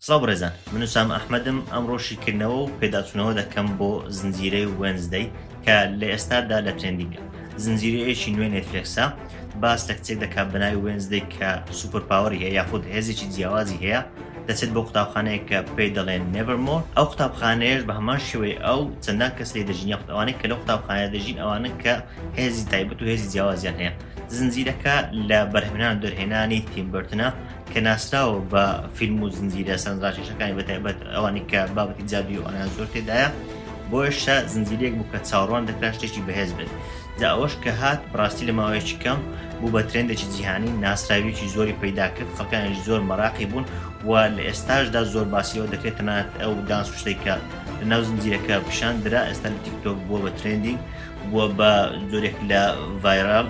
سڵاو بەڕێزان من وسام ئەحمەدم ئەمڕۆ شیکردنەوە و پێداچوونەوە دەکەم بۆ زنجیرەی Wednesday کە لە ئێستادا لە trending ە زنجیرەیەکی نوێ نێتفلێکسە باس لە کچێک دەکات بە ناوی Wednesday کە super power ی هەیە یاخود هێزێکی جیاوازی هەیە دەچێت بۆ قوتابخانەیەک کە پێی دەڵێن Nevermore ئەو قوتابخانەیەش بە هەمان شێوەی ئەو چەندان کەس لێ دەژین یاخود ئەوانەی کە لەو قوتابخانە دەژین ئەوانە کە هێزی تایبەت و هێزی جیاوازیان هەیە زنجیرەکە لە بەرهەمهێنان و دەرهێنانی تیم بەرتنە کە ناسراوە بە فیلم و زنجیرە سەرنجڕاکێشەکانی بەتایبەت ئەوانەی کە بابەتی جادووی و ئەوانیان زۆر تێدایە بۆیەشە زنجیرەیەک بوو کە چاوەڕوان دەکرا شتێکی بەهێز بێت جا ئەوەش کە هات بەڕاستی لە ماوەیەکی کەم بوو بە trend ێکی جیهانی ناسراویەکی زۆری پەیدا کرد خەڵکانێکی زۆر مەراقی بوون و لە ئێستاشدا زۆر باسی ئەوە دەکرێت تەنانەت ئەو dance و شتێک کە لە ناو زنجیرەکە پیشان درا ئێستا لە تیکتۆک بووە بە trending بووە بە جۆرێک لە viral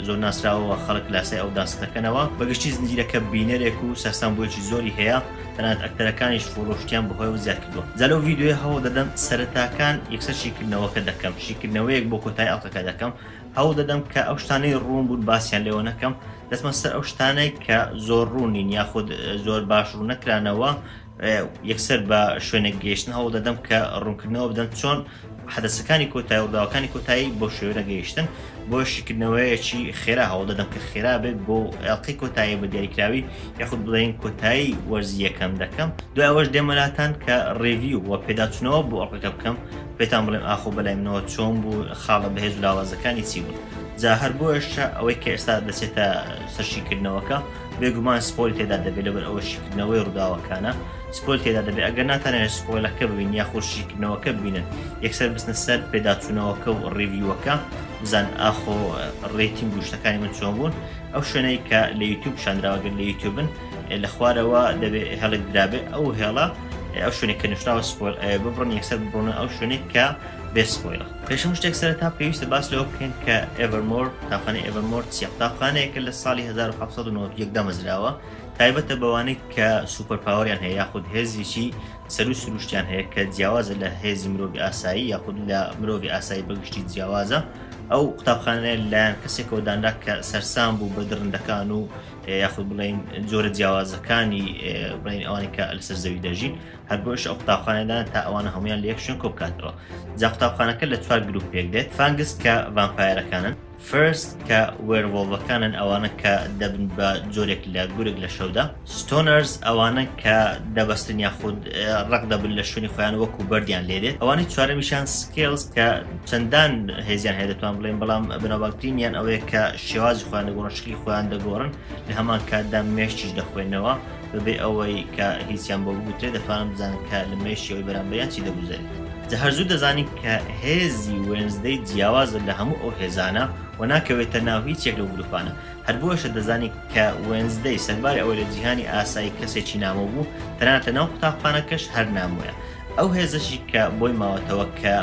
زۆر ناسراوە خەڵک لاسای ئەو dance دەکەنەوە بەگشتی زنجیرەکە بینەرێک و سەرسام بوویەکی زۆری هەیە تەنانەت ئەکتەرەکانیش follow شتیان بەهۆیەوە زیاد کردووە جا لەو ڤیدیۆیە هەوڵ دەدەم سەرەتاکان یەکسەر شیکردنەوەکە دەکەم شیکردنەوەیەک بۆ کۆتایی ئەڵقەکە دەکەم هەوڵ دەدەم کە ئەو شتانەی ڕوون بوون باسیان لێوە نەکەم دەچمە سەر ئەو شتانەی کە زۆر ڕوون نین یاخود زۆر باش ڕوون نەکرانەوە یەکسەر بە شوێنێک گەیشتن هەوڵ دەدەم کە ڕوونکردنەوە بدەم چۆن حەدەسەکانی کۆتایی ڕووداوەکانی کۆتایی بۆ شوێنە گەیشتن بۆ شیکردنەوەیەکی خێرا هەوڵ دەدەم کە خێرا بێت بۆ ئەڵقەی کۆتایی بە دیاریکراوی یاخود بڵێین کۆتایی وەرزی یەکەم دەکەم دوای ئەوەش دێمەلاتان کە review و پێداچوونەوە بۆ ئەڵقەکە بکەم پێتان بڵێم ئاخۆ بەلای منەوە چۆن بوو خاڵە بەهێز و لاوازەکانی چی بوون جا هەر بۆیەشە ئەوەی کە ئێستا دەچێتە سەر شیکردنەوەکە بێگومان spoil تێدا دەبێت لەبەر ئەوە شیکردنەوەی ڕووداوەکانە spoil تێدا دەبێت ئەگەر ناتانەوێت spoil ەکە ببین یاخود شیکردنەوەکە ببینن یەکسەر بچنە سەر پێداچوونەوەکە و review ەکە بزان ئاخۆ rating و شتەکانی من چۆن بوون ئەو شوێنەی کە لە یوتیوب پیشاندراوە گەر لە یوتیوبن لە خوارەوە دەبێ هێڵێک درابێ ئەو هێڵە ئەو شوێنێک کە نووسراوە spoil ببڕن یەکسەر بڕۆنە ئەو شوێنێک کە بێ spoil ە. پێش هەموو شتێک سەرەتا پێویستە باس لەوە بکەین کە ئێڤەرمۆر قوتابخانەی ئێڤەرمۆر چیە؟ قوتابخانەیەکە لە ساڵی 1791 دامەزراوە تایبەتە بەوانەی کە super power یان هەیە یاخود هێزێکی سەروو سروشتیان هەیە کە جیاوازە لە هێزی مرۆڤی ئاسایی یاخود لە مرۆڤی ئاسایی بەگشتی جیاوازە ئەو قوتابخانەیە لایەن کەسێکەوە دانرا کە سەرسام بوو بە دڕندەکان و یاخود بڵێین جۆرە جیاوازەکانی بڵێین ئەوانەی کە لەسەر زەوی دەژین هەر بۆیش ئەو قوتابخانەدان تا ئەوانە هەمویان لە یەک شوێن کۆبکاتەوە جا قوتابخانەکە لە چوار گروپ پێک دێت Fangs کە vampire ەکانن First کە werewolf ەکانن ئەوانە کە دەبن بە جۆرێک لە گورگ لە شەودا Stoners ئەوانە کە دەبەستن یاخود ڕق دەبن لە شوێنی خۆیان وەکو بەردیان لێدێت ئەوانەی چوارەمیشان Scales کە چەندان هێزیان هەیە دەتوان بڵێن بەڵام بنەباڵترینیان ئەوەیە کە شێوازی خۆیان دەگۆڕن شکلی خۆیان دەگۆڕن لە هەمان کاتدا مێشکیش دەخوێنەوە بەبێ ئەوەی کە هیچیان بۆ بگوترێت دەتوانن بزانن کە لە مێشکی ئەوەی بەرامبەریان چی دەگوزەرێت. جا هەر زوو دەزانین کە هێزی وێنزدەی جیاوازە لە هەموو ئەو هێزانە و ناکەوێتە ناو هیچ یەک لەو گروپانە. هەر بۆیەشە دەزانین کە وێنزدەی سەرباری ئەوەی لە جیهانی ئاسایی کەسێکی نامۆ بوو، تەنانەت لە ناو قوتابخانەکەش هەر نامۆیە. ئەو هێزەشی کە بۆی ماوەتەوە کە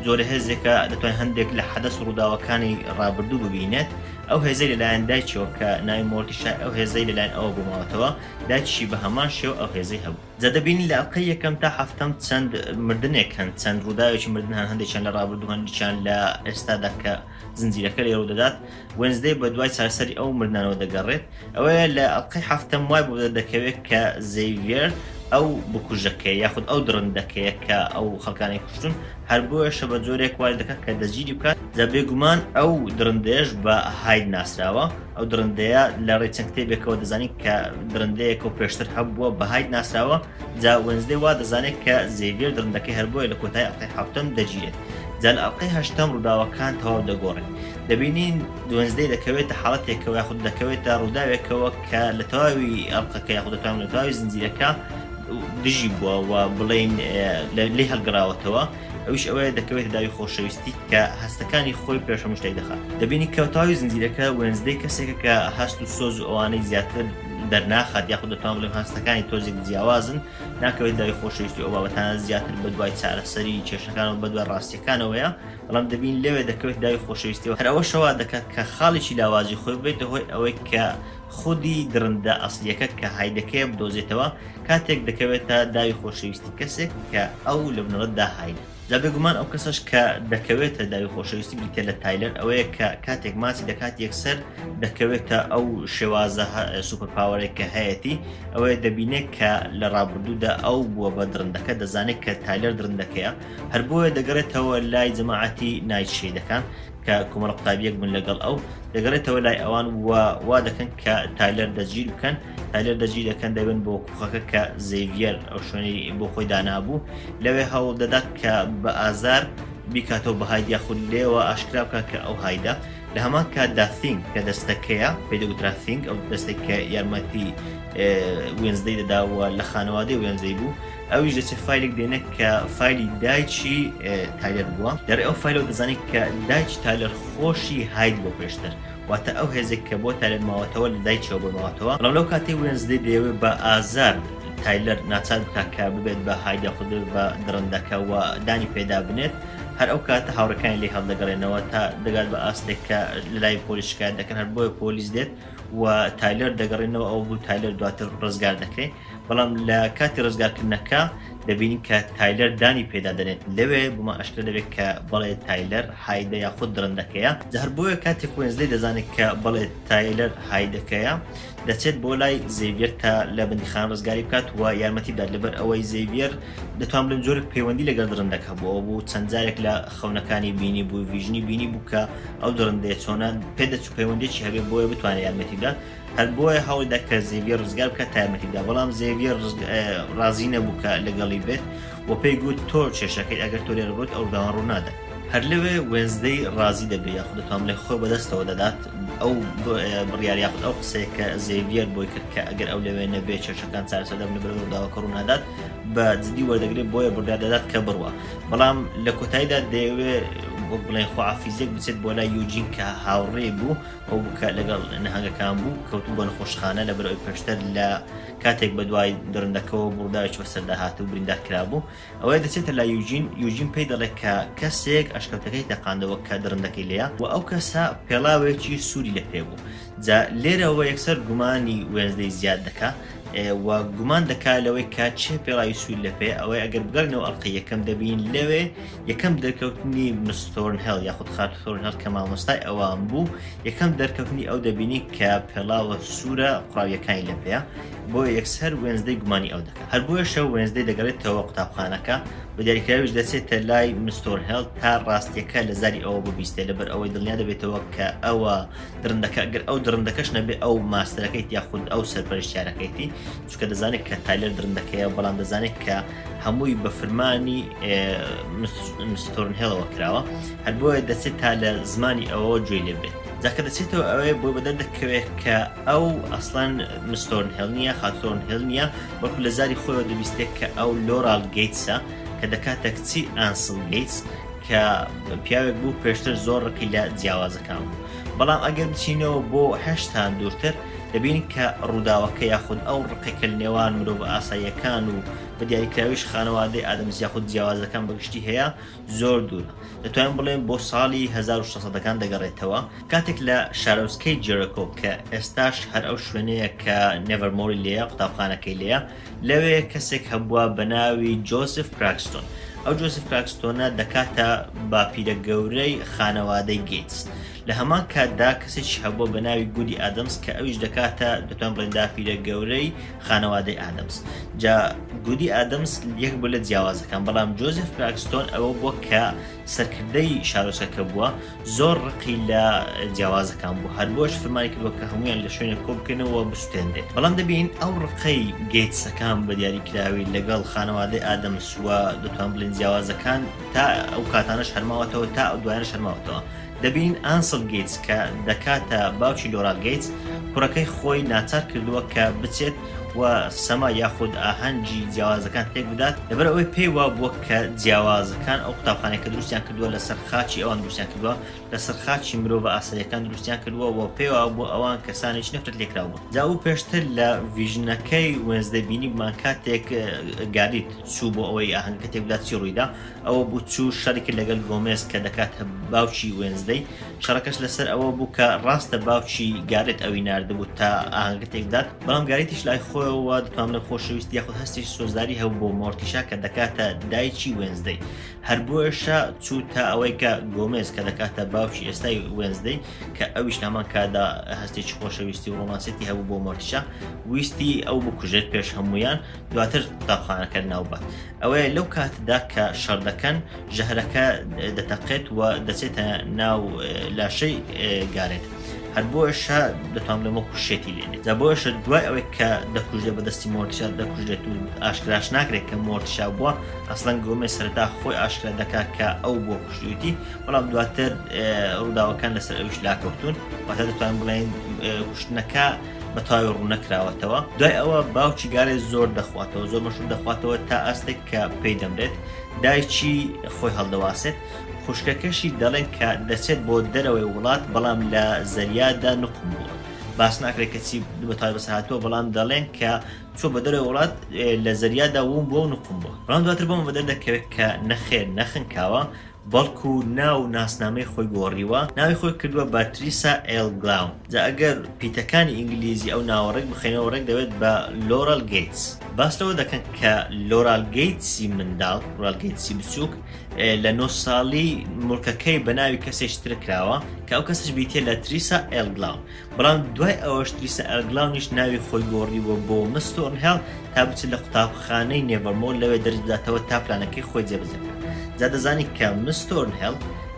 جۆرە هێزێکە دەتوانێت هەندێک لە حەدەس و ڕووداوەکانی ڕابردوو ببینێت، ئەو هێزەی لەلایەن دایکیەوە کە ناوی مۆرتیشای ئەو هێزەی لەلایەن ئەوە بۆ ماوەتەوە دایکیشی بە هەمان شێوە ئەو هێزەی هەبوو. جا دەبینین لە ئەڵقەی یەکەم تا حەفتەم چەند مردنێک هەن چەند ڕووداوێکی مردن هەن هەندێکیان لە ڕابردوو هەندێکیان لە ئێستادا کە زنجیرەکە لێ ڕوودەدات وێنزدەی بە دوای چارەسەری ئەو مردنانەوە دەگەڕێت ئەوەیە لە ئەڵقەی حەفتەم وای بۆ دەردەکەوێت کە زەیڤیەر ئەو بکوژەکەیە یاخود ئەو دڕندەکەیە کە ئەو خەڵکانەی کوشتون هەر بۆیەشە بە جۆرێک وای دەکات کە دەستگیری بکات، جا بێگومان ئەو دڕندەیەش بە هاید ناسراوە، ئەو دڕندەیە لە ڕێی چەند کتێبێکەوە دەزانین کە دڕندەیەکە و پێشتر هەبووە بە هاید ناسراوە، جا وێنزدەی وا دەزانێت کە زەیڤیەر دڕندەکەی هەر بۆیە لە کۆتایی ئەڵقەی حەوتەم دەگیرێت، جا لە ئەڵقەی هەشتەم ڕووداوەکان تەواو دەگۆڕێن دەبینین وێنزدەی دەکەوێتە حاڵەتێکەوە یاخود دەکەوێتە ڕووداوێکەوە کە لە تەواوی ئەڵقەکە یاخود دەتوانین لە تەواوی زنجیرەکە دژی بووە و بڵێین لێی هەڵگەڕاوەتەوە ئەویش ئەوەیە دەکەوێتە داوی خۆشەویستی کە هەستەکانی خۆی پێش هەموو شتێک دەخات دەبینی کە تەواوی زنجیرەکە وێنزدەی کەسێکە کە هەست و سۆز و ئەوانەی زیاتر دەرناخات یاخود دەتوان بڵێم هەستەکانی تۆزێک جیاوازن ناکەوێت داوی خۆشەویستی ئەو بابەتانە زیاتر بە دوای چارەسەری کێشەکان و بە دوای ڕاستیەکانەوەیە بەڵام دەبین لەوێ دەکەوێت داوی خۆشەویستیەوە هەر ئەوەشەوە دەکات کە خاڵێکی لاوازی خۆی بێتە هۆی ئەوەی کە خودی دڕندە ئەسڵیەکە کە هایدەکەیە بدۆزێتەوە کاتێک دەکەوێتە داوی خۆشەویستی کەسێک کە ئەو لە بنەڕەتدا هایدە. جا بێگومان ئەو کەسەش کە دەکەوێتە داوی خۆشەویستی بریتیە لە تایلەر، ئەوەیە کە کاتێک ماچی دەکات یەکسەر دەکەوێتە ئەو شێوازە super power ێک کە هەیەتی، ئەوەیە دەبینێت کە لە ڕابردوودا ئەو بووە بە دڕندەکە، دەزانێت کە تایلەر دڕندەکەیە، هەر بۆیە دەگەڕێتەوە لای جەماعەتی نایت شەیدەکان کە کۆمەڵە قوتابیەک بوون لەگەڵ ئەو، دەگەڕێتەوە لای ئەوان و وا دەکەن کە تایلەر دەستگیر بکەن، تایلەر دەستگیر دەکەن دەبن بۆ کوخەکە کە زەیڤیەر ئەو شوێنەی بۆ خۆی دانابوو، لەوێ هەوڵ دەدات کە بە ئازار بیکاتەوە بە هاید یاخود لێوە ئاشکرا بکات کە ئەو هایدە. لە هەمان کاتدا ثینگ کە دەستەکەیە پێی دەگوترا ثینگ، ئەو دەستێک کە یارمەتی وێنزدەی دەدا و لە خانەوادەی وێنزدەی بوو، ئەویش دەچێت فایلێک دێنێت کە فایلی دایکی تایلەر بووە. لەڕێی ئەو فایلەوە دەزانین کە دایکی تایلەر خۆشی هاید بووە پێشتر، واتە ئەو هێزێک کە بۆ تایلەر ماوەتەوە لە دایکیەوە بۆی ماوەتەوە. بەڵام لەو کاتەی وێنزدەی دەیەوێت بە ئازار تایلەر ناچار بکات کە ببێت بە هاید یاخود ببێت بە دڕندەکە و دانی پێدا بنێت، هەر ئەو کاتە هاوڕێکانی لێی هەڵدەگەڕێنەوە تا دەگات بە ئاستێک کە لەلای پۆلیس شکایەت دەکەن، هەر بۆیە پۆلیس دێت و تایلەر دەگەڕێنەوە، ئەو بوو تایلەر دواتر ڕزگار دەکرێت. بەڵام لە کاتی ڕزگارکردنەکە دەبینین کە تایلەر دانی پێدا دەنێت، لەوێ بۆمان ئاشکرا دەبێت کە بەڵێ تایلەر هایدە یاخود دڕندەکەیە. جا هەر بۆیە کاتێک وێنزدەی دەزانێت کە بەڵێ تایلەر هایدەکەیە، دەچێت بۆ لای زەیڤیەر تا لە بەندیخانە ڕزگاری بکات و یارمەتی بدات، لەبەر ئەوەی زەیڤیەر دەتوان بڵێم جۆرێک پەیوەندی لەگەڵ دڕندەکە هەبوو، ئەوە بوو چەند جارێک لە خەونەکانی بینی بوو، vision ی بینی بوو کە ئەو دڕندەیە چۆنە، پێدەچوو پەیوەندیی هەبێت بۆیە بتوانێت یارمەتی بدات. هەر بۆیە هەوڵیدا کە زێڤیەر ڕزگار بکات تا یارمەتی بدات، بەڵام زێڤیەر ڕازی نەبوو کە لەگەڵی بێت و پێی گوت تۆ کێشەکەیت، ئەگەر تۆ لێرە بڕۆیت ئەو ڕووداوان ڕوو نادەن. هەر لەوێ وێنزدەی ڕازی دەبێت یاخود دەتوانم بڵێم خۆی بەدەستەوە دەدات ئەو بڕیار یاخود ئەو قسەیە کە زێڤیەر بۆی کرد کە ئەگەر ئەو لەوێ نەبێت کێشەکان چارەسەر دەبن لەبەر ڕووداوەکە ڕوو نادات بە جدی وەردەگرێت، بۆیە بڕیار دەدات کە بڕوا. بەڵام لە کۆتاییدا دەیەوێت وەک بڵێن خواحافیزیەک بچێت بۆ لای یوجین کە هاوڕێی بوو، ئەو بوو کە لەگەڵ نەهەنگەکان بوو، کەوتبوو بە نەخۆشخانە لەبەر ئەوەی پێشتر لە کاتێک بە دوای دڕندەکەوە بوو ڕووداوێکی بەسەردا هات و بریندار کرابوو. ئەوەیە دەچێتە لای یوجین، یوجین پێی دەڵێت کە کەسێک ئەشکەوتەکەی تەقاندەوە کە دڕندەکەی لێیە و ئەو کەسە پێڵاوێکی سووری لە پێ بوو. جا لێرەوە یەکسەر گومانی وێنزدەی زیاد دەکا و گومان دەکا لەوەی کە چێ پێڵاوی سوور لە پێ. ئەوەی ئەگەر بگەڕێینەوە ئەڵقەی یەکەم دەبین لەوێ یەکەم دەرکەوتنی مس ثۆرنهێڵ یاخود خاتوو ثۆرنهێڵ کە مامۆستای ئەوان بوو، یەکەم دەرکەوتنی ئەو دەبینی کە پێڵاوە سوورە قوڕاویەکانی لە پێیە، بۆیە یەکسەر وێنزدەی گومانی ئەو دەکات. هەر بۆیەشە وێنزدەی دەگەڕێتەوە قوتابخانەکە، بە دیاریکراویش دەچێتە لای مس ثۆرنهێڵ تا ڕاستیەکە لە زاری ئەوە ببیستێت، لەبەر ئەوەی دڵنیا دەبێتەوە کە ئەوە دڕندەکە، گەر ئەو دڕندەکەش نەبێ ئەو ماستەرەکەیتی یاخود ئەو سەرپەرشتیارەکەیتی، چونکە دەزانێت کە تایلەر دڕندەکەیە، بەڵام دەزانێت کە هەمووی بە فرمانی مس ثۆرنهێڵەوە کراوە، هەر بۆیە دەچێت تا لە زمانی ئەوەوە گوێی لێ بێت. جا کە دەچێتەوە ئەوێ بۆی بەدەر دەکەوێت کە ئەو ئەسڵەن مس ثۆرنهێڵ نییە، خاتوو ثۆرنهێڵ نییە، بەڵکو لە زاری خۆیەوە دەبیستێت کە ئەو لۆرال گەیتسە کە دەکاتە کچی ئانسڵ گەیتس کە پیاوێک بوو پێشتر زۆر ڕقی لە جیاوازەکان بوو. بەڵام ئەگەر بچینەوە بۆ هێشتا دوورتر دەبینین کە ڕووداوەکە یاخود ئەو ڕقێک کە لە نێوان مرۆڤە ئاساییەکان و بە دیاریکراویش خانەوادەی ئادەمز یاخود جیاوازەکان بەگشتی هەیە زۆر دوورە، دەتوانین بڵێین بۆ ساڵی 1600 ەکان دەگەڕێتەوە، کاتێک لە شارۆچکەی جێرۆکۆ کە ئێستاش هەر ئەو شوێنەیە کە نێڤەرمۆری لێیە، قوتابخانەکەی لێیە، لەوێ کەسێک هەبووە بە ناوی جۆزف کراکستۆن. ئەو جۆزف کراکستۆنە دەکاتە باپیرە گەورەی خانەوادەی گەیتس. لە هەمان کاتدا کەسێکیش هەبووە بە ناوی گودی ئادەمز کە ئەویش دەکاتە دەتوانین بڵێین داپیرە گەورەی خانەوادەی ئادەمز. جا گودی ئادەمز یەک بوو لە جیاوازەکان، بەڵام جۆزێف کراکستۆن ئەوە بووە کە سەرکردەی شارۆچکەکە بووە، زۆر ڕقی لە جیاوازەکان بوو، هەر بۆش فرمانی کردووە کە هەموویان لە شوێنێک کۆ بکەنەوە و بسوتێنرێت. بەڵام دەبینین ئەو ڕقەی گەیتسەکان بە دیاریکراوی لەگەڵ خانەوادەی ئادەمز و دەتوان بڵێین جیاوازەکان تا ئەو کاتانەش هەرماوەتەوە، تا ئەو دوایانەش هەرماوەتەوە. دەبینین ئانسڵ گەیتس کە دەکاتە باوکی لۆرال گەیتس، کوڕەکەی خۆی ناچار کردووە کە بچێت و سەما یاخود ئاهەنگی جیاوازەکان تێک بدات، لەبەر ئەوەی پێی وابووە کە جیاوازەکان ئەو قوتابخانەی کە دروستیان کردووە لەسەر خاچی ئەوان دروستیان کردووە، لەسەر خاچی مرۆڤە ئاساییەکان دروستیان کردووە و پێی وابووە ئەوان کەسانێکی نەفرەت لێکراو بوون. جا ئەو پێشتر لە vision ەکەی وێنزدەی بینیبمان کاتێک گاریت چوو بۆ ئەوەی ئاهەنگەکە تێک بدات چی ڕوویدا، ئەوە بوو چوو شەڕی کرد لەگەل گۆمێز کە دەکاتە باوکی وێنزدەی، شەڕەکەش لەسەر ئەوە بوو کە ڕاستە باوکی گارێت ئەوی ناردبوو تا ئاهەنگەکە تێکبدات، بەڵام گاریتیش لای خۆی. خۆیەوە دەتوانم بڵێم خۆشەویستی یاخود هەستێکی سۆزداری هەبوو بۆ مۆرتیشا کە دەکاتە دایکی وێنزدەی. هەر بۆیەشە چوو تا ئەوەی کە گۆمێز کە دەکاتە باوکی ئێستای وێنزدەی کە ئەویش لە هەمان کاتدا هەستێکی خۆشەویستی و ڕۆمانسیەتی هەبوو بۆ مۆرتیشا، ویستی ئەو بکوژێت پێش هەموویان، دواتر قوتابخانەکە ناوبات. ئەوەیە لەو کاتەدا کە شەڕ دەکەن ژەهرەکە دەتەقێت و دەچێتە ناو لاشەی گارێت. هەر بۆیەشە دەتوانم بڵێم وەکو شێتی لێ دێت. جا بۆیەشە دوای ئەوەی کە دەکوژرێت بە دەستی مۆرتیشا دەکوژرێت و ئاشکراش ناکرێت کە مۆرتیشا بووە، ئەسڵەن گۆمێز سەرەتا خۆی ئاشکرا دەکات کە ئەو بووە کوشتویەتی، بەڵام دواتر ڕووداوەکان لەسەر ئەویش لاکەوتوون، واتە دەتوانین بڵێین کوشتنەکە بە تەواوی ڕوون نەکراوەتەوە. دوای ئەوە باوکی گارێت زۆر دەخواتەوە، زۆر مەشروب دەخواتەوە تا ئاستێک کە پێی دەمرێت، دایکی خۆی هەڵدەواسێت، خوشکەکەشی دەڵێن کە دەچێت بۆ دەرەوەی وڵات بەڵام لە زەریادا نوقم بووە. باس ناکرێت کە چی بە تەواوی بەسەر هاتووە، بەڵام دەڵێن کە چووە بە دەرەوەی وڵات لە زەریادا وون بووە و نوقم بووە. بەڵام دواتر بۆمان بەدەر دەکەوێت کە نەخێر نەخنکاوە، بەڵکو ناو و ناسنامەی خۆی گۆڕیوە، ناوی خۆی کردووە بە تریسا ئێل گلاون. جا ئەگەر پیتەکانی ئینگلیزی ئەو ناوە ڕێک بخەینەوە ڕێک دەبێت بە لۆرال گەیتس. باس لەوە دەکەن کە لۆرال گەیتسی منداڵ، لۆرال گەیتسی بچووک، لە 9 ساڵی موڵکەکەی بە ناوی کەسێکی تر کراوە کە ئەو کەسەش بریتییە لە تریسا ئێل گلاون. بەڵام دوای ئەوەش تریسا ئێل گلاونیش ناوی خۆی گۆڕیوە بۆ مس تۆرنهێڵ تا بچێت لە قوتابخانەی نێڤەرمۆر لەوێ دەرس بداتەوە تا پلانەکەی خۆی جێبەجێ بکات. جا دەزانین کە مس تۆرنهێڵ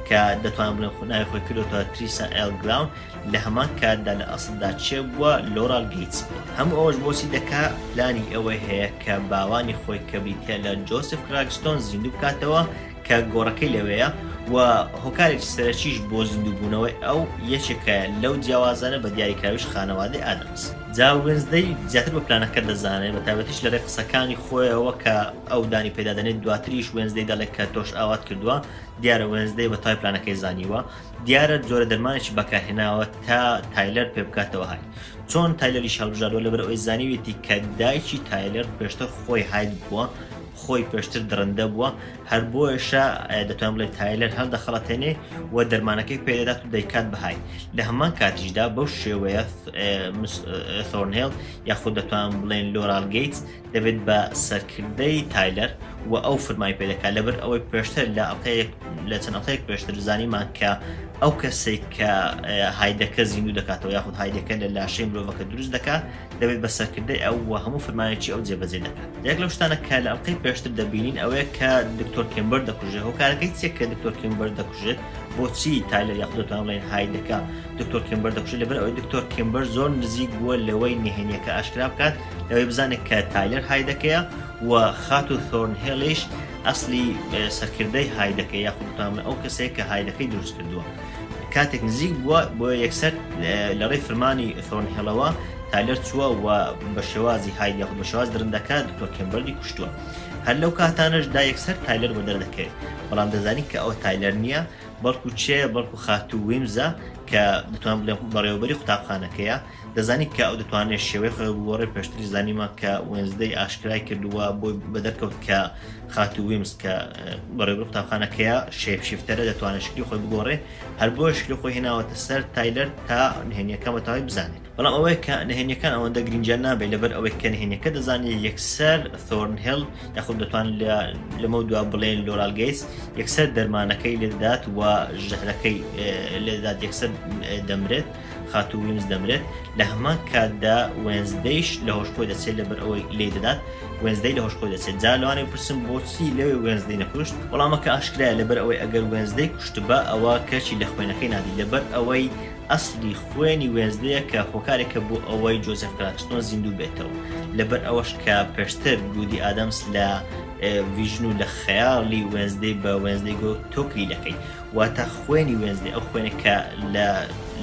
کە دەتوانم بڵێم خۆ ناوی خۆی کردۆتەوە تریسا ئێل گلاون لە هەمان کاتدا لە ئەسڵدا کێ بووە؟ لۆرال گەیتس بووە. هەموو ئەوەش بۆچی دەکا؟ پلانی ئەوەی هەیە کە باوانی خۆی کە بریتیە لە جۆسف کراگستۆن زیندوو بکاتەوە کە گۆڕەکەی لەوێیە و هۆکارێکی سەرەکیش بۆ زیندووبوونەوەی ئەو یەکێکە لەو جیاوازانە بە دیاریکراویش خانەوادەی ئادەمس. جا وێنزدەی زیاتر بە پلانەکە دەزانێت بە تایبەتیش لە ڕێی قسەکانی خۆیەوە کە ئەو دانی پێدا دەنێت دواتریش وێنزدەی دەڵێت کە تۆش ئاوات کردووە دیارە وێنزدەی بە تای پلانەکەی زانیوە دیارە جۆرە دەرمانێکی بەکارهێناوە تا تایلەر پێ بکاتەوە هاید چۆن تایلەریش هەڵبژاردووە لەبەر ئەوەی زانیوێتی کە دایکی تایلەر پێشتر خۆی هاید بووە خۆی پێشتر دڕندە بووە هەر بۆیەشە دەتوانم بڵێ تایلەر هەڵدەخەڵەتێنێ و دەرمانەکەی پێدەدات و دەیکات بەهای لە هەمان کاتیشدا بەو شێوەیە ثۆرنهێڵ یاخود دەتوانم بڵێن لۆرال گەیتس دەبێت بە سەرکردەی تایلەر و ئەو فرمای پێدەکات لەبەر ئەوەی پێشتر لە ئەڵقەیەک لە چەند ئەڵقەیەک پێشتر زانیمان کە ئەو کەسێک کە هایدەکە زیندوو دەکاتەوە یاخود هایدەکە لە لاشەی مرۆڤەکە دروست دەکات دەبێت بە سەرکردەی ئەو و هەموو فرمانێکی ئەو جێبەجێ دەکات. یەک لەو شتانە کە لە ئەڵقەی پێشتر دەبینین ئەوەیە کە دکتۆر کێمبەر دەکوژێت هۆکارەکەی چییە کە دکتۆر کێمبەر دەکوژێت بۆچی تایلەر یاخود دەتوانم بڵێین هایدەکە دکتۆر کێمبەر دەکوژێت لەبەر ئەوەی دکتۆر کێمبەر زۆر نزیک بووە لەوەی نهێنیەکە ئاشکرا بکات لەوەی بزانێت کە تایلەر هایدەکەیە و خاتوو ثۆرنهێڵیش ئەسلی سەرکردەی هایدەکە یاخود دەتوانم ئەو کەسەیە کە هایدەکەی دروست کردووە کاتێک نزیک بووە بۆ یەکسەر لە ڕێی فرمانی ثۆرنهێڵەوە تایلەر چووە و بە شێوازی هاید یاخود بە شێواز درندەکە دکتۆر کێمبەرلی کوشتووە هەر لەو کاتانەش دا یەکسەر تایلەر بە دەردەکەوێت بەڵام دەزانین کە ئەوە تایلەر نییە بەڵکو چێ بەڵکو خاتوو ویمزە کە دەتوان بڵێم بەڕێوەبەری قوتابخانەکەیە دەزانی کە ئەو دەتوانێت شێوەی خۆی بگۆڕێ پێشتری زانیمان کە وێنزدەی ئاشکرای کردووە بۆی بەدەرکەوت کە خاتوو ویمز کە بەڕێوەبەری قوتابخانەکەیە shape shifter ە دەتوانێت شکلی خۆی بگۆڕێ هەر بۆیە شکلی خۆی هێناوەتە سەر تایلەر تا نهێنیەکە بە تەواوی بزانێت بەڵام ئەوەیە کە نهێنیەکان ئەوەندە گرنگیان نابێت لەبەر ئەوەی کە نهێنیەکە دەزانێت یەکسەر ثۆرنهێڵ یاخود دەتوان لەمە دوا بڵێن لۆرال گەیتس یەکسەر دەرمانەکەی لێدات و ژەهرەکەی لێدات یەکسەر دەمرێت خاتوو ویمز دەمرێت لە هەمان کاتدا وێنزدەیش لە هۆش خۆی دەچێت لەبەر ئەوەی لێی دەدات وێنزدەی لە هۆش خۆی دەچێت جا لەوانەیە بپرسن بۆچی لەوێ وێنزدەی نەکوشت وەڵامەکە ئاشکرایە لەبەر ئەوەی ئەگەر وێنزدەی کوشتبا ئەوە کەچی لە خوێنەکەی نادی لەبەر ئەوەی ئەسڵی خوێنی وێنزدەیە کە هۆکارێکە بۆ ئەوەی جۆزێف کراکستۆن زیندوو بێتەوە لەبەر ئەوەش کە پێشتر گودی ئادەمس لە vision و لە خەیاڵی وێنزدەی بە وێنزدەی گۆت تۆ کلیلەکەی واتە خوێنی وێنزدەی ئەو خوێنە کە لە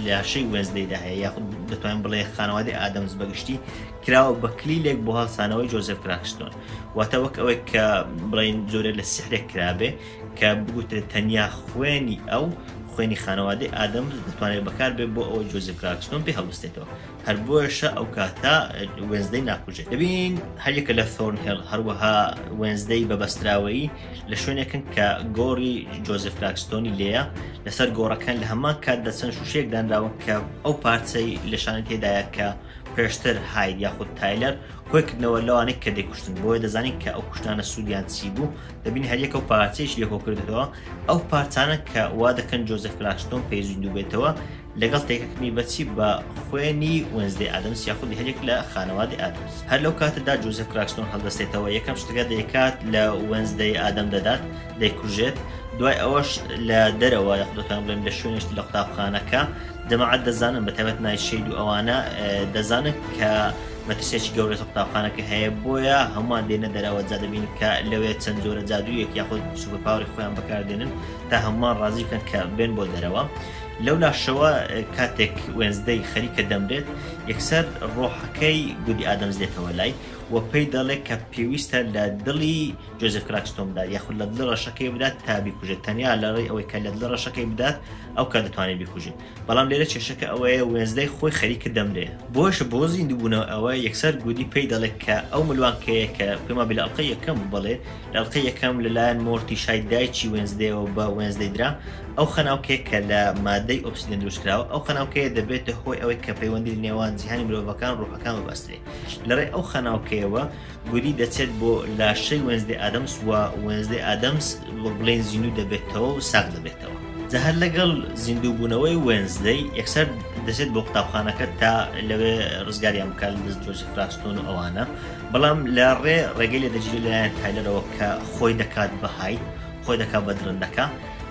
لاشەی وێنزدەیدا هەیە یاخود دەتوانین بڵێ خانەوادەی ئادەمز بەگشتی کراوە بە کلیلێک بۆ هەڵسانەوەی جۆزێف کراکستۆن واتە وەک ئەوەی کە بڵین جۆرێک لە سیحرێک کرابێ کە بگوترێت تەنیا خوێنی ئەو خوێنی خانەوادەی ئادەمز دەتوانێت بەکاربێ بۆ ئەوەی جۆزێف کراکستۆن پێ هەڵبستێتەوە هەر بۆیەشە ئەو کاتە وێنزدەی ناکوژێت دەبین هەریەکە لە ثۆرنهێڵ هەروەها وێنزدەی بە بەستراوەیی لە شوێنێکن کە گۆڕی جۆزێف کراکستۆنی لێیە لەسەر گۆڕەکان لە هەمان کاتدا چەند شوشەیەک دانراون کە ئەو پارچەی لەشانی تێدایە کە پێشتر هاید یاخود تایلەر کۆی کردنەوە لەوانەی کە دەیکوشتن، بۆیە دەزانین کە ئەو کوشتنانە سوودیان چی بوو، دەبینین هەریەکە و پارچەیەکی لێ کۆکردێتەوە، ئەو پارچانە کە وا دەکەن جۆزێف کراکستۆن پێی زیندوو بێتەوە لەگەڵ تێکەکردنی بە چی؟ بە خوێنی وێنزدەی ئادەمس یاخود هەریەک لە خانەوادەی ئادەمس. هەر لەو کاتەدا جۆزێف کراکستۆن هەڵدەستێتەوە، یەکەم شتەکە دەیکات لە وێنزدەی ئادەم دەدات، دەیکوژێت، دوای ئەوەش لە دەرەوە یاخود دەتوانم بڵێم لە شوێنێکی لە قوتابخانەکە جەماعەت دەزانن بە تایبەت نایت شەید و ئەوانە دەزانن کە مەترسیەکی گەورە لەسەر قوتابخانەکە هەیە بۆیە هەمووان دێنە دەرەوە جا دەبینن کە لەوێ چەند جۆرە جادوویەک یاخود super power ی خۆیان بەکاردێنن تا هەمووان ڕازی بکەن کە بێن بۆ دەرەوە لەو لاشەوە کاتێک وێنزدەی خەریکە دەمرێت یەکسەر ڕۆحەکەی گودی ئادەمز دێتەوە لای و پێی دەڵێ کە پێویستە لە دڵی جۆزێف کراکستۆن بدات یاخود لە دڵی ڕەشەکەی بدات تا بیکوژێت تەنیا لە ڕێی ئەوەی کە لە دڵی ڕەشەکەی بدات ئەو کات دەتوانێت بیکوژێت بەڵام لێرە کێشەکە ئەوەیە وێنزدەی خۆی خەریکە دەمرێ بۆش بۆ زیندووبوونەوە ئەوە یەکسەر گودی پێی دەڵێت کە ئەو ملوانکەیە کە پێما بێ لە ئەڵقەی یەکەم بوو بەڵێ لە ئەڵقەی یەکەم لەلایەن مۆرتیشای دایکی وێنزدەیەوە بە وێنزدەی درا ئەو خەناوکەیە کە لە مادەی ئۆبسیدیەن دروست کراوە ئەو خەناوکەیە دەبێتە هۆی ئەوەی کە پەیوەندی لە نێوان جیهانی مرۆڤەکان و ڕۆحەکان ببەسترێ لەڕێی ئەو خەناوکەیەوە گودی دەچێت بۆ لاشەی وێنزدەی ئادەمس و وێنزدەی ئادەمس وەک بڵێین زیندوو دەبێتەوە و ساغ دەبێتەوە. جا هەر لەگەڵ زیندوو بوونەوەی وێنزدەی یەکسەر دەچێت بۆ قوتابخانەکە تا لەوێ ڕزگاریان بکات لە دەست جۆزیف کراکستۆن و ئەوانە، بەڵام لە ڕێ ڕێگەی لێ دەگیرێت لەلایەن تایلەرەوە کە خۆی دەکات بە هاید، خۆی دەکات بە دڕندەکە.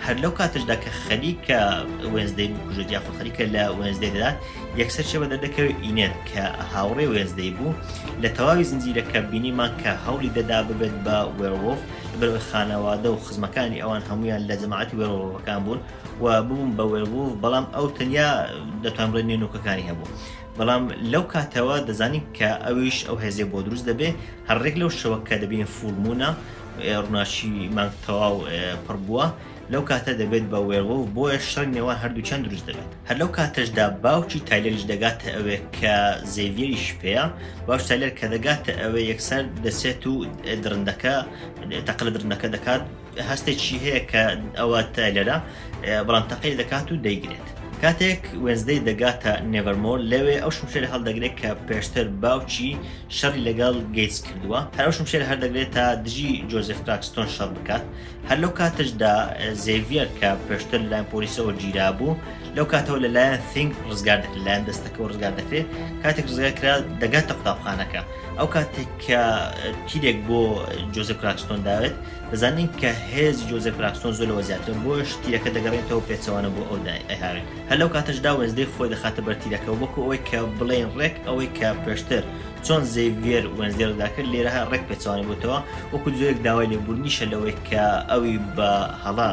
هەر لەو کاتەشدا کە خەریکە وێنزدەی بکوژێت یاخود خەریکە لە وێنزدەی دەدات یەکسەر چێ بە دەردەکەوێت ئینێت کە هاوڕێ وێنزدەی بوو لە تەواوی زنجیرەکە بینیمان کە هەوڵی دەدا ببێت بە werewolf لەبەرئەوەی خانەوادە و خزمەکانی ئەوان هەمویان لە جەماعەتی werewolf ەکان بوون و ببوون بە werewolf بەڵام ئەو تەنیا دەتوان بڵێن نێنوکەکانی هەبوو بەڵام لەو کاتەوە دەزانین کە ئەویش ئەو هێزەی بۆ دروست دەبێ هەر ڕێک لەو شەوە کە دەبینین full moon ە ڕووناکی مانگ تەواو پڕ بووە لەو کاتە دەبێت بە werewolf بۆیە شەڕی نێوان هەردووکیان دروست دەبێت هەر لەو کاتەشدا باوکی تایلەریش دەگاتە ئەوێ کە زێڤیەریش پێیە باوکی تایلەر کە دەگاتە ئەوێ یەکسەر دەچێت و دڕندەکە تەقە لە دڕندەکە دەکات هەستێکی هەیە کە ئەوە تایلەرە بەڵام تەقەی دەکات و دەیگرێت. کاتێک وێنزدەی دەگاتە نێڤەرمۆر لەوێ ئەو شمشێرە هەڵدەگرێت کە پێشتر باوکی شەڕی لەگەڵ گەیتس کردووە هەر ئەو شمشێرە هەردەگرێت تا دژی جۆزێف کراکستۆن شەڕ بکات هەر لەو کاتەشدا زێڤیەر کە پێشتر لەلایەن پۆلیسەوە گیرابوو لەو کاتەوە لەلایەن ثینگ ڕزگار دەکرێت لەلایەن دەستەکەەوە ڕزگار دەکرێت کاتێک ڕزگار کرا دەگاتە قوتابخانەکە ئەو کاتێک کە تیرێک بۆ جۆزێف کراکستۆن داوێت دەزانین کە هێزی جۆزێف کراکستۆن زۆر لەوە زیاترە بۆیەش تیرەکە دەگەڕێتەوە پێچەوانە بۆ ئەو ئەیهاوێت هەر لەو کاتەشدا وێنزدەی خۆی دەخاتە بەر تیرەکە وەکو ئەوەی کە بڵێین ڕێک ئەوەی کە پێشتر چۆن زەیڤیەر وێنزدەی ڕزگار کرد لێرە هەر ڕێک پێچەوانەی بۆتەوە وەکو جۆرێک داوای لێبوردنیشە لەوەی کە ئەوی بە هەڵە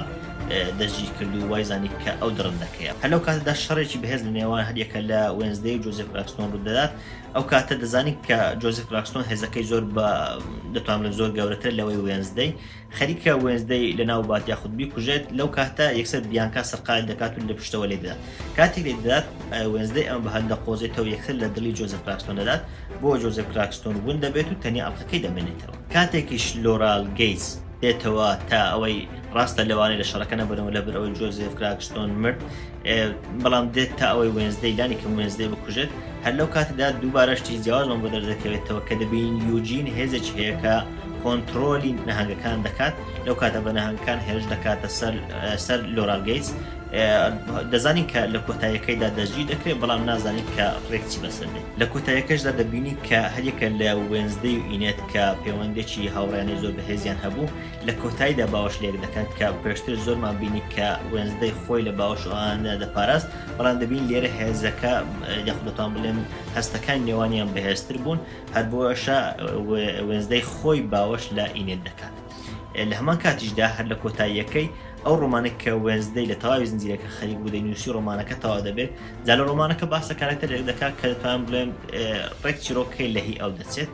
دەستگیر کرد و وای زانی کە ئەو دڕندەکەیە هەر لەو کاتەدا شەڕێکی بەهێز لە نێوان هەریەکە لە وێنزدەی و جۆزێف کراکستۆن ڕوودەدات ئەو کاتە دەزانین کە جۆزیف کراکستۆن هێزەکەی زۆر بە دەتوانم بڵێم زۆر گەورەترە لەوەی وێنزدەی خەریکە وێنزدەی لەناو بات یاخود بیکوژێت لەو کاتە یەکسەر بیانکا سەرقاڵی دەکات و لە پشتەوە لێ دەدات کاتێک لێ دەدات وێنزدەی ئەمە بە هەل دەقۆزێتەوە یەکسەر لە دڵی جۆزیف کراکستۆن دەدات بۆ جۆزیف کراکستۆن ون دەبێت و تەنیا ئەڵقەکەی دەمێنێتەوە کاتێکیش لۆرال گەیتس دێتەوە تا ئەوەی ڕاستە لەوانەیە لە شەڕەکە نەبەرەوە لەبەر ئەوەی جۆزێف کراکستۆن مرد بەڵام دێت تا ئەوەی وێنزدەی لانی کەم وێنزدەی بکوژێت هەر لەو کاتەدا دووبارە شتی جیاوازمان بۆ دەردەکەوێتەوە کە دەبین یوجین هێزێکی هەیە کە کۆنترۆلی نەهەنگەکان دەکات لەو کاتە بە نەهەنگەکان هێرش دەکاتە سەر سەر لۆرال گەیتس دەزانین کە لە کۆتاییەکەیدا دەستگیر دەکرێت بەڵام نازانین کە ڕێک چی بەسەر دێت لە کۆتاییەکەشدا دەبینی کە هەریەکە لە وێنزدەی و ئینێت کە پەیوەندێکی هاوڕیانەی زۆر بەهێزیان هەبوو لە کۆتاییدا باوەش لێک دەکەن کە پێشتر زۆرمان بینی کە وێنزدەی خۆی لە باوەش ئەواندا دەپاراست بەڵام دەبین لێرە هێزەکە یاخود دەتوان بڵێم هەستەکان نێوانیان بەهێزتر بوون هەر بۆیەشە وێنزدەی خۆی باوەش لە ئینێت دەکات لە هەمان کاتیشدا هەر لە کۆتاییەکەی ئەو ڕۆمانە کە وێنزدەی لە تەواوی زنجیرەکە خەریک بوو دەینووسی ڕۆمانەکە تەواو دەبێت جا لە ڕۆمانەکە باس لە کارەکتەرێک دەکات کە دەتوانم بڵێم ڕێک چیرۆکەکەی لە هی ئەو دەچێت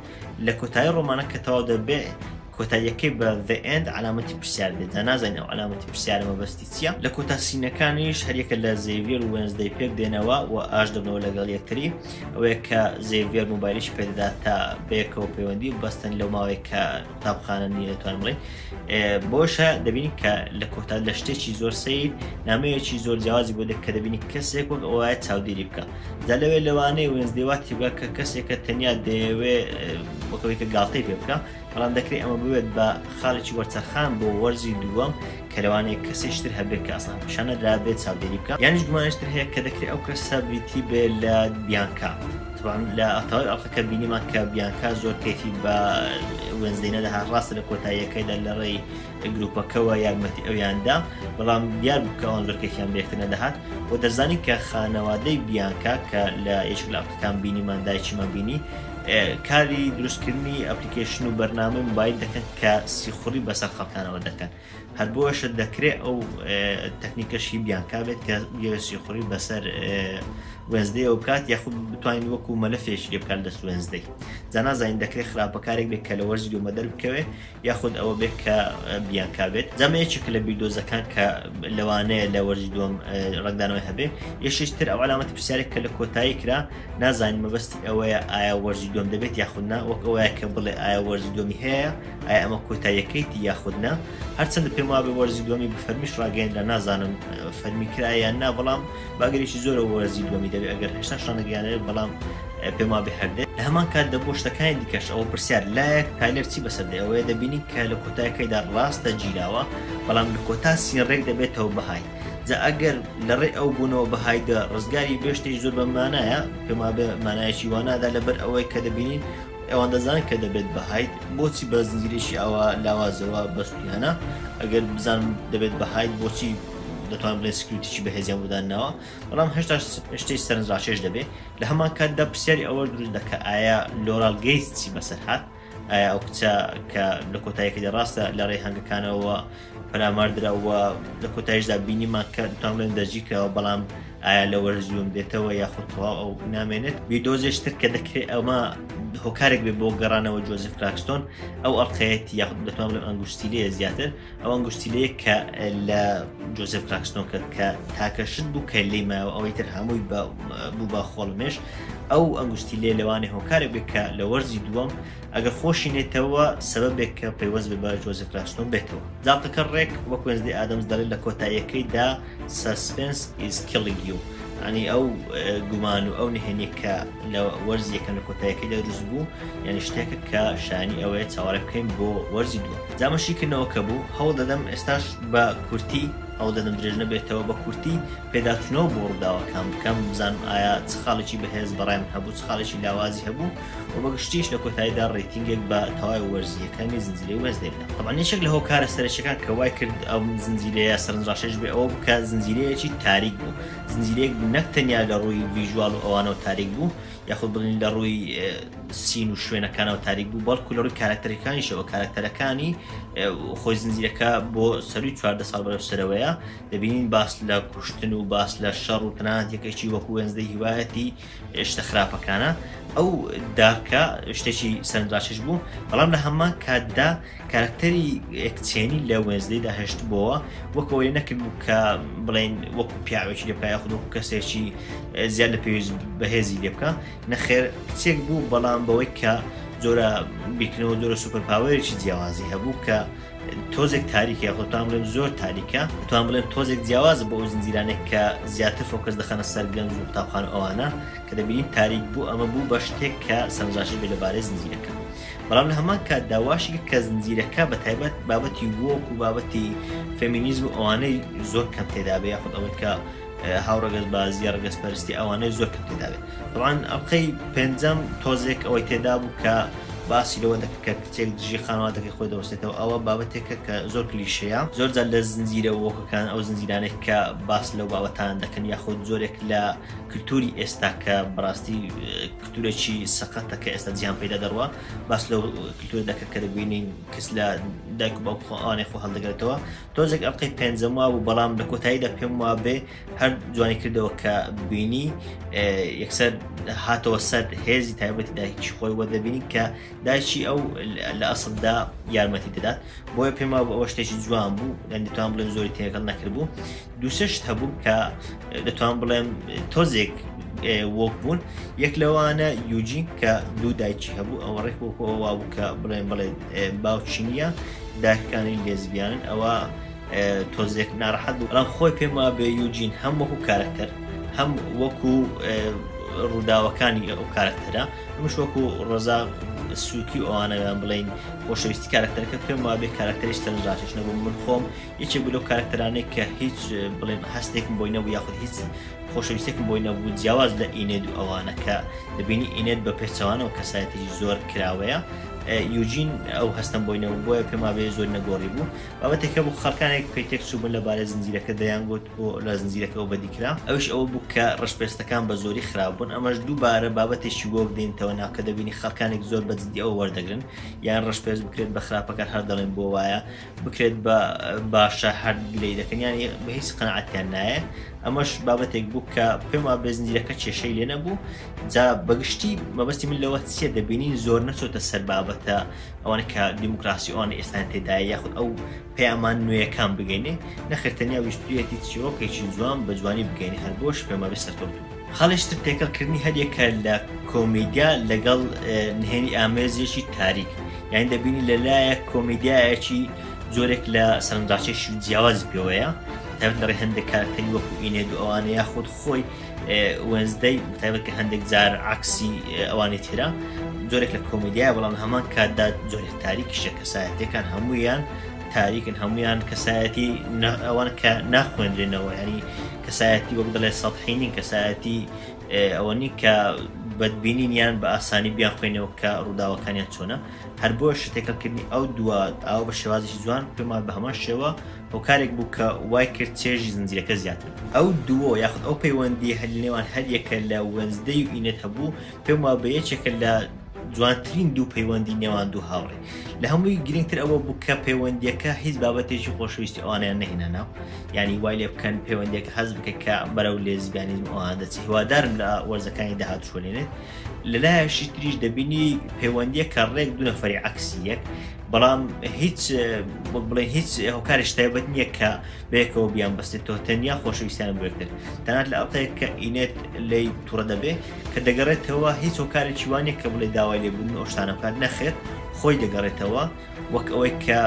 لە کۆتایی ڕۆمانە کە تەواو دەبێت. کۆتاییەکەی بە The End عەلامەتی پرسیار دێت، جا نازانین ئەو عەلامەتی پرسیارە مەبەستی چییە. لە کۆتا سینەکانیش هەریەکە لە زەیڤیەر و وێنزدەی پێک دێنەوە و ئاش دەبنەوە لەگەڵ یەکتری، ئەوەیە کە زەیڤیەر مۆبایلیشی پێدەدات تا بەیەکەوە پەیوەندی ببەستن لەو ماوەیە کە قوتابخانە نییە دەتوانین بڵێین. بۆشە دەبینین کە لە کۆتا لە شتێکی زۆر سەیر نامەیەکی زۆر جیاوازی بۆ دێت کە دەبینی کەسێک وەک ئەوایە چاودێری بکە. جا لەوێ لەوانەیە وێنزدەی وا تێبگات کە کەسێکە تەنیا دەیەوێ وەکەوەی کە گاڵتەی پێ بکە، بەڵام دەکرێت ئەمە ببێت بە خاڵێکی وەرچەرخان بۆ وەرزی دووەم کە لەوانەیە کەسێکی تر هەبێت کە ئەسڵەن پیشان نەدرابێت چاودێری بکە، یانیش گومانێکی تر هەیە کە دەکرێت ئەو کەسە بریتی بێ لە بیانکا. تەبعەن لە تەواوی ئەڵقەکە بینیمان کە بیانکا زۆر کەیفی بە وێنزدەی نەدەهات، ڕاستە لە کۆتاییەکەیدا لە ڕێی گروپەکەوە یارمەتی ئەویاندا، بەڵام دیار بوو کە ئەوان زۆر کەیفیان بە یەکتر نەدەهات و دەزانین کە خانەوادەی بیانکا کە لە یەکێک لە ئەڵقەکان بینیمان دایکیمان بینی کاری دروستکردنی application و بەرنامەی مۆبایل دەکەن کە سیخوڕی بەسەر خەڵکانەوە دەکەن. هەر بۆیەشە دەکرێت ئەو تەکنیکەشی بیانکا بێت کە بیەوێت سیخوڕی بەسەر وێنزدەیەوە بکات، یاخود بتوانین وەکو مەلەفێکی لێ بکات دەست وێنزدەی. جا نازانین دەکرێت خراپەکارێک بێت کە لە وەرزی دووەمە دەربکەوێت یاخود ئەوە بێت کە بیانکا بێت. جا ئەمە یەکێکە لە بیردۆزەکان کە لەوانەیە لە وەرزی دووەم ڕەنگدانەوەی هەبێ. یەکێکی تر ئەو عەلامەتی پرسیارێک کە لە کۆتایی کرا، نازانین مەبەستی ئەوەیە ئایا وەرزی دووەم دەبێت یاخود نا، وەک ئەوەیە کە بڵێ ئایا وەرزی دووەمی هەیە، ئایا ئەمە کۆتاییەکەیتی یاخود نا. هەرچەندە پێم وابێ وەرزی دووەمی بە فەرمیش ڕاگەیەنرا، نازانم فەرمی کرا یان نا، بەڵام باگەرێکی زۆرە وەرزی دووەمی دەبێت ئەگەر هێشتاش ڕانەگەیانرێت، بەڵام پێم وابێ هەر دێت. لە هەمان کاتدا بۆ شتەکانی دیکەش ئەوە پرسیار لایەک تایلەر چی بەسەر دێ، ئەوەیە دەبینین کە لە کۆتایەکەیدا ڕاستە گیراوە، بەڵام لە کۆتا scene ڕێک دەبێتەوە بە هاید. جا ئەگەر لە ڕێی ئەو بوونەوە بە هایدە ڕزگاری بێ شتێکی زۆر بە مانایە، پێم وابێ مانایەکی وا نادا، لەبەر ئەوەی کە دەبینین ئەوان دەزانن کە دەبێت بە هاید، بۆچی بە زنجیرێکی ئاوا لاوازەوە بەستویانە؟ ئەگەر بزانن دەبێت بە هاید بۆچی دەتوان بڵێن security ی بەهێزیان بۆ داناوە؟ بەڵام هێشتا شتێکی سەرنجڕاکێش دەبێت. لە هەمان کاتدا پرسیاری ئەوەش دروست دەکە ئایا لۆرال گەیتس چی بەسەر هات؟ ئایا ئەو کچە کە لە کۆتاییەکەدا ڕاستە لە ڕێی هەنگەکانەوە پەلامار درا و لە کۆتاییشدا بینیمان کە دەتوانم بڵێم دەستگیر کراوە، بەڵام ئایا لە وەرز دووەم دێتەوە یاخود تەواو ئەو نامێنێت؟ بیردۆزێکی تر کە دەکرێت ئەمە هۆکارێک بێت بۆ گەڕانەوە جۆزیف کراکستۆن، ئەو ئەڵقەیەتی یاخود دەتوانم بڵێم ئەنگوستیلەیە زیاتر، ئەو ئەنگوستیلەیە کە لە جۆزیف کراکستۆن کرد کە تاکە شت بوو کە لێی مایەوە، ئەوەی تر هەمووی بوو بە خۆڵەمێش. ئەو ئەنگوستیلەیە لەوانەیە هۆکارێک بێت کە لە وەرزی دووەم ئەگەر خۆشی نێتەوە سەبەبێک کە پەیوەست بێ بە جۆزیف کراکستۆن بێتەوە. جاڵتەکە ڕێک وەک وێنزدەی ئادەمز دەڵێت لە کۆتاییەکەیدا Suspense is killing you، یانی ئەو گومان و ئەو نهێنیە کە لە وەرزی یەکەم لە کۆتاییەکەیدا دروست بوو، یعنی شتێکە کە شایانی ئەوەیە چاوەڕێ بکەین بۆ وەرزی دووەم. جا ئەمە شیکردنەوەکە بوو، هەوڵ دەدەم ئێستاش بە کورتی، هەوڵ دەدەم درێژ نەبێتەوە، بە کورتی پێداچوونەوە بۆ ڕووداوەکان بکەم، بزانم ئایا چ خاڵێکی بەهێز بەڕای من هەبوو، چ خاڵێکی لاوازی هەبوو و بە گشتیش لە کۆتاییدا rating ێک بە تەواوی وەرزی یەکەمی زنجیرەی وێنزدەی بدەم. تەبعەن یەکێک لە هۆکارە سەرەکیەکان کە وای کرد ئەم زنجیرەیە سەرنجڕاکێش بێ ئەوە بوو کە زنجیرەیەکی تاریک بوو، زنجیرەیەک بوو نەک تەنیا لە ڕووی visual و ئەوانەوە تاریک بوو یاخود بڵێین لە ڕووی scene و شوێنەکانەوە تاریک بوو، بەڵکو لە ڕووی کاراکتەرەکانیشەوە، کاراکتەرەکانی خۆی زنجیرەکە بۆ سەرووی 14 ساڵ بەرەو سەرەوەیە، دەبینین باس لە کوشتن و باس لە شەڕ و تەنانەت یەکێکی وەکو وێنزدەی هیوایەتی شتە خراپەکانە. ئەو dark ە شتێکی سەرنجڕاکێش بوو، بەڵام لە هەمان کاتدا کارکتەری کچێنی لە وێنزدەیدا هێشتبووەوە، وەک ئەوەی نەکردبوو کە بڵێن وەکو پیاوێکی لێ بکا یاخود وەکو کەسێکی زیاد لە پێویست بەهێزی لێ بکا، نەخێر کچێک بوو، بەڵام بەوەی کە جۆرە بیرکردنەوە جۆرە super power ێکی جیاوازی هەبوو کە تۆزێک تاریکە، یاخود توان بڵێم زۆر تاریکە، توان بڵێم تۆزێک جیاوازە بۆ ئەو زنجیرانێک کە زیاتر focus دەخەنە سەر گەنج و قوتابخانە و ئەوانە کە دەبینین تاریک بوو، ئەمە بوو بە شتێک کە سەرنجڕاکێش بێت لەبارەی زنجیرەکە. بەڵام لە هەمان کاتدا واشی کرد کە زنجیرەکە بە تایبەت بابەتی woke و بابەتی فێمینیزم و ئەوانەی زۆر کەم تێدا بێ، یاخود ئەوەی کە هاوڕەگەزبازی یا ڕەگەزپەرستی ئەوانەی زۆر کەم تێدا بێت. تەبعەن ئەڵقەی پێنجەم تۆزێک ئەوەی تێدا بوو کە باسی لەوە دەکرد کە کچێک دژی خانەوادەکەی خۆی دەوەستێتەوە، ئەوە بابەتێکە کە زۆر کلیشەیە، زۆر جار لە زنجیرە woke ەکان ئەو زنجیرانەی کە باس لەو بابەتانە دەکەن یاخود جۆرێک لە کلتوری ئێستا کە بەڕاستی کلتورێکی سەقەتە کە ئێستا جیهان پێدا دەڕوا، باس لەو کلتورە دەکرد کە دەبینین کەس لە دایک و باوک خۆ ئەوانەی خۆ هەڵدەگرێتەوە. تۆزێک ئەڵقەی پێنجەم وابوو، بەڵام لە کۆتاییدا پێم وابێ هەر جوانی کردەوە کە بینی یەکسەر هاتەوە سەر هێزی تایبەتی دایکی خۆی وە دەبینی کە دایکی ئەو لە ئەسڵدا یارمەتی دەدات بۆیە پێم وابوو ئەوە شتێکی جوان بوو یان دەتوان بڵێم زۆری تێکەڵ نەکردبوو دووسێ شت هەبوو کە دەتوان بڵێم تۆزێک woke بوون یەک لەوانە یوجین کە دوو دایکی هەبوو ئەوە ڕێک وەکو ئەوە بوو کە بڵێن بڵێ باوکی نییە دایکەکانی لێزبیانن ئەوە تۆزێک ناڕەحەت بوو بەڵام خۆی پێم وابێ یوجین هەم وەکو کارەکتەر هەم وەکو ڕووداوەکانی ئەو کارەکتەرە ئەمش وەکو ڕۆزا سوکی ئەوانەیان بڵین خۆشەویستی کارکتەرەکە پێم وابێ کارکتەریش سەرنجڕاکێش نەبوو من خۆم یەکێک بوو لەو کارکتەرانەی کە هیچ بڵێن هەستێکم بۆی نەبوو یاخود هیچ خۆشەویستێکم بۆی نەبوو جیاواز لە ئینێد و ئەوانە کە دەبینی ئینێد بە پێچەوانەوە کەسایەتێکی زۆر کراوەیە یوجین ئەو هەستم بۆی نەبوو بۆیە پێم وابێ زۆر نەگۆڕی بوو بابەتێکە بوو خەڵکانێک پێی تێک چووبن لەبارەی زنجیرەکە دەیان گوت بۆ لە زنجیرەکەەوە بەدی کرا ئەوش ئەوە بوو کە ڕەشپێستەکان بە زۆری خراپ بوون ئەمەش دووبارە بابەتێکی woke دێنتەوە ناو کە دەبینی خەڵکانێک زۆر بە جدی ئەوە وەردەگرن یان ڕەشپێست بکرێت بە خراپەکار هەر دەڵێن بۆ وایە بکرێت بە باشە هەر گلەی دەکەن یانی بە هیچ قەناعەتیان نایە ئەمەش بابەتێک بوو کە پێم وابێ زنجیرەکە کێشەی لێ نەبوو جا بەگشتی مەبەستی من لەوە چییە دەبینین زۆر نەچۆتە سەر بابەتە ئەوانە کە دیموکراسی ئەوان ئێستا تێدایە یاخود ئەو پەیامان نوێیەکان بگەینێ نەخێر تەنیا ویستویەتی چیرۆکێکی جوان بە جوانی بگەینێ هەر بۆش پێم وابێ سەرکەوتوو خاڵیش تر تێکەڵکردنی هەریەکە لە کۆمیدیا لەگەڵ نهێنی ئامێزێکی تاریک یان دەبینی لەلایەک کۆمیدیایەکی جۆرێک لە سەرنجڕاکێشی جیاوازی پێوەیە تایبەت لە ڕێی هەندێک کارکتەری وەکو ئینێد و ئەوانە یاخود خۆی وێنزدەی تایبەت کە هەندێک جار عکسی ئەوانی ترە جۆرێک لە کۆمیدیای بەڵام هەمان کاتدا جۆرێک تاریکیشە کەسایەتەکان هەمویان تاریکن هەمویان کەسایەتی ئەوان کە ناخوێنرێنەوە ینی کەسایەتی وەک دەڵێ سەحی نین کەسایەتی ئەوە نین کە بەدبینین یان بە ئاسانی بیان خوێنەوە کە ڕووداوەکانیان چۆنە هەر بۆ شتێکەکردنی ئەو دووە ئاو بە شێوازێکی جوان پێمان بە هەمان شێوە هۆکارێک بوو کە وای کرد چێژی زنجیرەکە زیاتر بێت. ئەو دووە یاخود ئەو پەیوەندییە لە نێوان هەریەکە لە وێنزدەی و ئینێت هەبوو، پێم وابێ یەکێکە لە جوانترین دوو پەیوەندی نێوان دوو هاوڕێ. لە هەمووی گرنگتر ئەوە بوو کە پەیوەندییەکە هیچ بابەتێکی خۆشەویستی ئەوانیان نەهێنا ناو، یانی وای لێ بکەن پەیوەندییەکە هەست بکە کە بەرەو لێزبیانیزم ئەوان دەچێت. هیوادارم لە وەرزەکانی داهاتووش وەلێنێت. لە لایەکی تریش دەبینی پەیوەندییەکە ڕێک دوو نەفەری عەکسی یەک، بەڵام هیچ وەک بڵێن هیچ هۆکارێکی تایبەت نییە کە بەیەکەوە بیان بەستێتەوە تەنیا خۆشەویستیان بۆ یەکتر تەنات لە ئەڵقەیەک کە ئینێت لێی توڕە دەبێ کە دەگەڕێتەوە هیچ هۆکارێکی وانە کە بڵێ داوای لێبوردن ئەو شتانە بکات نەخێر خۆی دەگەڕێتەوە وەک ئەوەی کە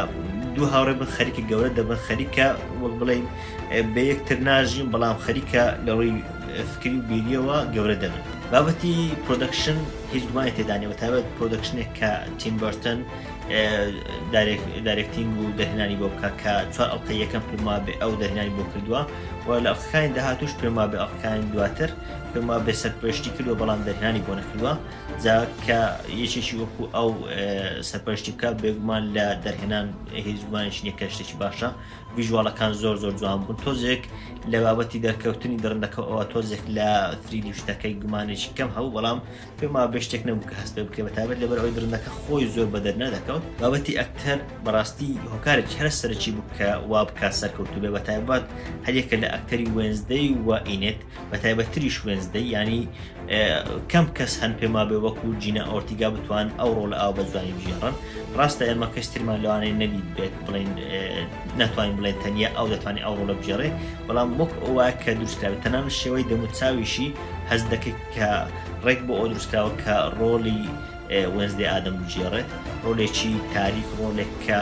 دوو هاوڕێ بن خەریکە گەورە دەبن خەریکە وەک بڵێن بە یەکتر ناژین بەڵام خەریکە لە ڕووی فکری و بیریەوە گەورە دەبن بابەتی production هیچ گومانی تێدا نیە بەتایبەت production ێک کە تیم بەرتن directing و دەرهێنانی بۆ بکە کە چوار ئەڵقەی یەکەم پێم وابێ ئەو دەرهێنانی بۆ کردووە و لە ئەڵقەکانی داهاتوش پێم وابێ ئەڵقەکانی دواتر پێم وابێ سەرپەرشتی کردووە بەڵام دەرهێنانی بۆ نەکردووە جا کە یەکێکی وەکو ئەو سەرپەرشتی بکە بێگومان لە دەرهێنان هیچ گومانێکی نییە کە شتێکی باشە visual ەکان زۆر زۆر جوان بوون تۆزێک لە بابەتی دەرکەوتنی دڕندەکە ئەوە تۆزێک لە 3D شتەکەی گومانێکی کەم هەبوو بەڵام پێم وابێ شتێک نەبوو کە هەست پێ بکرێ بەتایبەت لەبەر ئەوەی دڕندەکە خۆی زۆر بەدەر نەدەکەوت بابەتی ئەکتەر بەڕاستی هۆکارێکی هەرە سەرەکی بوو کە وا بکات سەرکەوتوو بێ بەتایبەت هەریەکە لە ئەکتەری وێنزدەی و ئینێت بەتایبەتتریش وێنزدەی یانی کەم کەس هەن پێم وابێ وەکو جینا ئۆرتیگا بتوان ئەو ڕۆڵە ئاو بە جوانی بگێڕن ڕاستە ئێمە کەس ترمان لەوانەیە نەدیت بێت بڵێن ناتوانین بڵێن تەنیا ئەو دەتوانێت ئەو ڕۆڵە بگێڕێ بەڵام وەک ئەوە کە دروستکراوە تەنانەت شێوەی دەموچاویشی هەست دەکەیت کە ڕێک بۆ ئەو دروستکراوە کە ڕۆڵی وێنزدەی ئادەم بگێڕێت ڕۆلێکی تاریک ڕۆلێک کە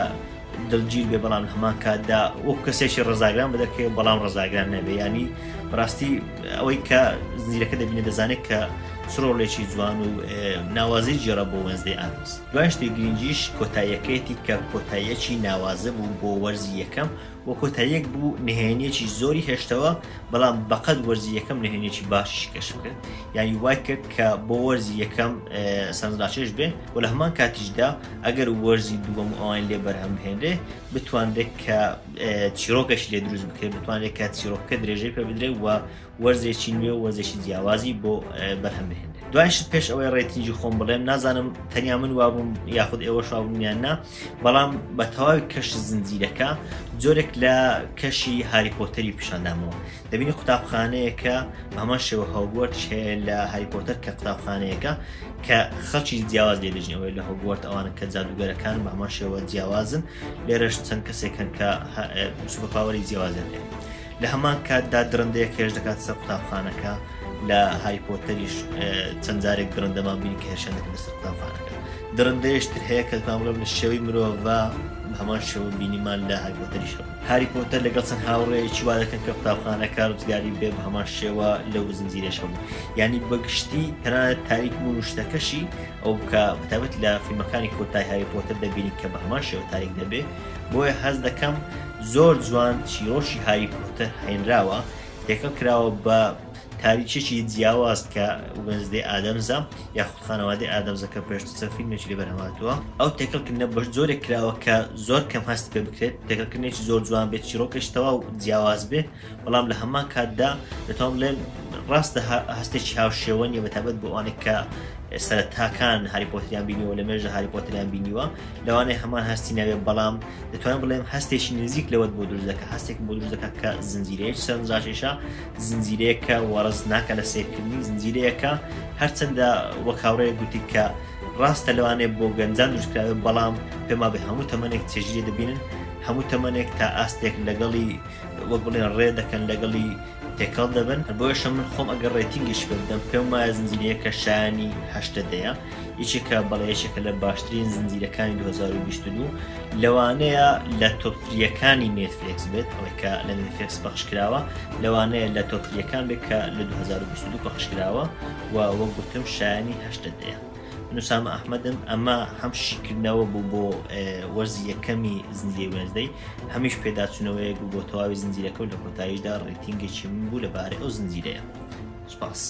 دڵگیر بێ بەڵام لە هەمان کاتدا وەک کەسێکی ڕزاگران بدەکەێت بەڵام ڕزاگران نەبێ ینی بەڕاستی ئەوەی کە زنجیرەکە دەبینێت دەزانێت کە ڕۆڵێکی جوان و ناوازەی گێڕا بۆ وێنزدەی ئادەمس دوای شتێک گرنگیش کۆتاییەکەیەتی کە کۆتاییەکی ناوازە بوو بۆ وەرزی یەکەم و کۆتاییەک بوو نهێنیەکی زۆری هێشتەوە بەڵام بەقەد وەرزی یەکەم نهێنیەکی باشیش کەشف کرد یعنی وای کرد کە بۆ وەرزی یەکەم سەرنجڕاکێش بێ و لە هەمان کاتیشدا ئەگەر وەرزی دووەم و ئەوان لێ بەرهەم بهێنرێ بتوانرێت کە چیرۆکەش لێ دروست بکرێت بتوانرێت کە چیرۆکەکە درێژەی پێ بدرێت و وەرزێکی نوێ و وەرزێکی جیاوازی بۆ بەرهەم بهێنرێت دوای شت پێش ئەوەی rating ی خۆم بڵێم نازانم تەنیا من وابووم یاخود ئێوەش وابوون یان نا بەڵام بە تەواوی کەش زنجیرەکە جۆرێک لە کەشی هاری پۆتەری پیشاندامەوە. دەبینی قوتابخانەیەکە بە هەمان شێوە هۆگوەرتش هەیە لە هاری پۆتەر کە قوتابخانەیەکە کە خەڵکی جیاواز لێ دەژین، ئەوەی لە هۆگوەرت ئەوانە کە جادوگەرەکان بە هەمان شێوە جیاوازن، لێرەش چەند کەسێک هەن کە super power ی جیاوازیان هەیە. لە هەمان کاتدا دڕندەیەک هێرش دەکات سەر قوتابخانەکە، لە هاری پۆتەریش چەند جارێک دڕندەمان بینی کە هێرشیان دەکردە سەر قوتابخانەکە. دڕندەیەش تر هەیە کە دەتوانم بڵێم لە شێوەی مرۆڤە، بە هەمان شێوە بینیمان لە هاری پۆتەریش هەبوو. هاری پۆتەر لەگەڵ چەند هاوڕێیەکی وا دەکەن کە قوتابخانەکە ڕزگاری بێ، بە هەمان شێوە لەو زنجیرەش هەبوو. یعنی بەگشتی تەنانەت تاریک بوون و شتەکەشی ئەو بکە، بەتایبەت لە فیلمەکانی کۆتای هاری پۆتەر دەبینی کە بە هەمان شێوە تاریک دەبێ. بۆیە هەست دەکەم زۆر جوان چیرۆکی هاری پۆتەر هێنراوە، تێکەڵ کراوە بە تاریکێکی جیاواز کە وێنزدەی ئادەمزە یاخود خانەوادەی ئادەمزە کە پێشتر چەند فیلمێکی لێ بەرهەمهاتووە. ئەو تێکەڵکردنە بە جۆرێک کراوە کە زۆر کەم هەست پێ بکرێت، تێکەڵکردنێکی زۆر جوان بێت، چیرۆکێکی تەواو جیاواز بێ، بەڵام لە هەمان کاتدا دەتوانم بڵێم ڕاستە هەستێکی هاوشێوە نییە، بەتایبەت بۆ ئەوانێک کە سەرەتاکان هاری پۆتریان بینیوە، لە مێژە هاری پۆتریان بینیوە، لەوانەیە هەمان هەستی نەبێت، بەڵام دەتوانم بڵێم هەستێکی نزیک لەوەت بۆ دروست دەکات، هەستێک بۆ دروست دەکات کە زنجیرەیەکی سەرنجڕاکێشە، زنجیرەیەکە وەڕز ناکە لە سەیرکردنی، زنجیرەیەکە هەرچەندە وەک هاوڕێیەک گوتی کە ڕاستە لەوانەیە بۆ گەنجان دروستکراوێت، بەڵام پێم وابێ هەموو تەمەنێک چێژی لێ دەبینن، هەموو تەمەنێک تا ئاستێک لەگەڵی وەک بڵێن ڕێ دەکەن، لەگەڵی تێکەڵ دەبن. بۆیەشە من خۆم ئەگەر rating یش پێ بدەم پێم وایە زنجیرەیەکە شایانی هەشتە دەیە، یەکێکە بەڵێ یەکێکە لە باشترین زنجیرەکانی 2022، لەوانەیە لە top three یەکانی نێتفلێکس بێت، ئەوەی کە لە نێتفلێکس پەخش کراوە لەوانەیە لە top three یەکان بێت کە لە 2022 پەخش کراوە و وەک گوتم شایانی هەشتە دەیە. من ئوسامە ئەحمەدم، ئەمە هەم شیکردنەوە بوو بۆ وەرزی یەکەمی زنجیرەی وێنزدەی، هەمیش پێداچوونەوەیەک بوو بۆ تەواوی زنجیرەکە و لە کۆتاییشدا rating ێکی من بوو لەبارەی ئەو زنجیرەیە. سوپاس.